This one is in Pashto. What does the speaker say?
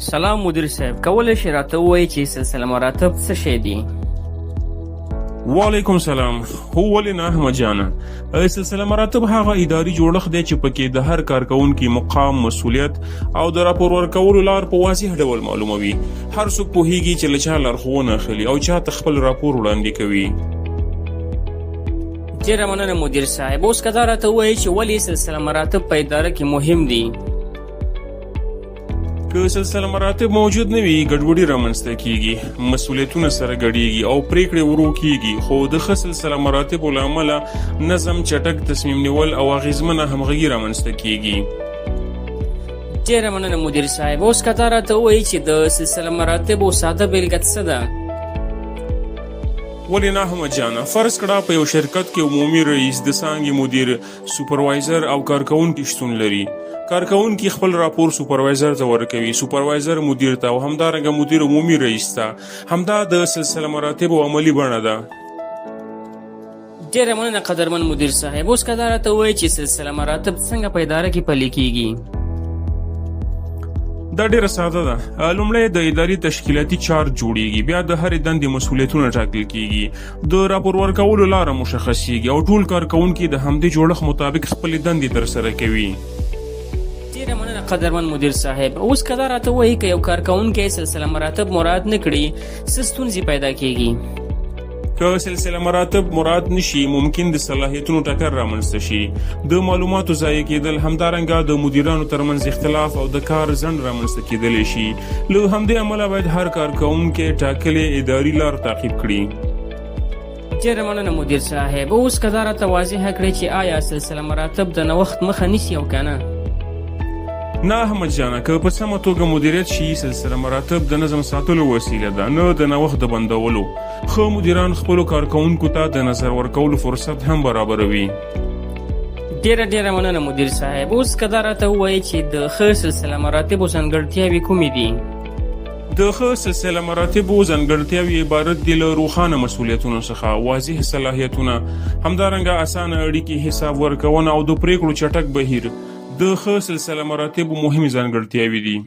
سلام مدیر صاحب، کولی شئ راته ووایئ چې سلسله مراتب څه شی دي؟ وعلیکم سلام. هو، ولې نه احمد جانه. سلسله مراتب هغه اداري جوړښت دی چې پکې د هر کارکوونکي مقام، مسولیت او د راپور ورکولو لار په واضح ډول معلومه وي. هر څوک پوهیږي چې له چا لارښوونه اخلي او چا ته خپل راپور وړاندې کوي. ډېره مننه مدیر صاحب. اوس که دا راته ووایئ چې ولې سلسله مراتب په اداره کې مهم دي؟ که سلسله مراتب موجود نه وي، ګډوډي رامنځته کیږي، مسولیتونه سره ګډیږي او پریکړې ورو کیږي. خو د ښه سلسله مراتبو له امله نظم، چټک تصمیم نیول او اغیزمنه همغږي رامنځته کیږي. ډېره مننه مدیر صاحب. اوس که دا راته ووایئ چې د سلسله مراتبو ساده بېلګه څه ده؟ ولې نه احمد جانه. فرض کړه په یو شرکت کې عمومي رئیس، د څانګې مدیر، سوپروایزر او کارکوونکي شتون لري. کارکوونکي خپل راپور سوپروایزر ته ورکوي، سوپروایزر مدیر ته او همدارنګه مدیر عمومي رئیس ته. همدا د سلسله مراتبو عملي بڼه ده. ډېره مننه قدرمن مدیر صاحب. اوس که دا راته ووایئ چې سلسله مراتب څنګه په اداره کې پلي کیږي؟ دا ډېره ساده ده. لومړی د اداري تشکیلاتي چارت جوړیږي، بیا د هرې دندې مسولیتونه ټاکل کیږي، د راپور ورکولو لاره مشخصیږي او ټول کارکوونکي د همدې جوړښت مطابق خپلې دندې ترسره کوي. ډېره مننه قدرمن مدیر صاحب. اوس که دا راته ووایئ که یو کارکوونکی سلسله مراتب مراعات نه کړي، څه ستونزې پیدا کیږي؟ که سلسله مراتب مراعات نشي، ممکن د صلاحیتونو ټکر رامنځته شي، د معلوماتو ضایع کېدل، همدارنګه د مدیرانو ترمنځ اختلاف او د کار ځنډ رامنځته کېدلی شي. له همدې امله باید هر کارکوونکی ټاکلې اداري لار تعقیب کړي. ډېره مننه مدیر صاحب. اوس که دا راته واضحه کړئ چې آیا سلسله مراتب د نوښت مخه نیسي او که نه؟ نه احمد جانه، که په سمه توګه مدیریت شي، سلسله مراتب د نظم ساتلو وسیله ده، نه د نوښت د بندولو. ښه مدیران خپلو کارکوونکو ته د نظر ورکولو فرصت هم برابروي. ډېره ډېره مننه مدیر صاحب. اوس که دا راته ووایئ چې د ښه سلسله مراتبو ځانګړتیاوې کومې دي؟ د ښه سلسله مراتبو ځانګړتیاوې عبارت دي له روښانه مسولیتونو څخه، واضح صلاحیتونه، همدارنګه اسانه اړیکې، حساب ورکونه او د پریکړو چټک بهیر د ښه سلسله مراتبو مهمې ځانګړتیاوې دي.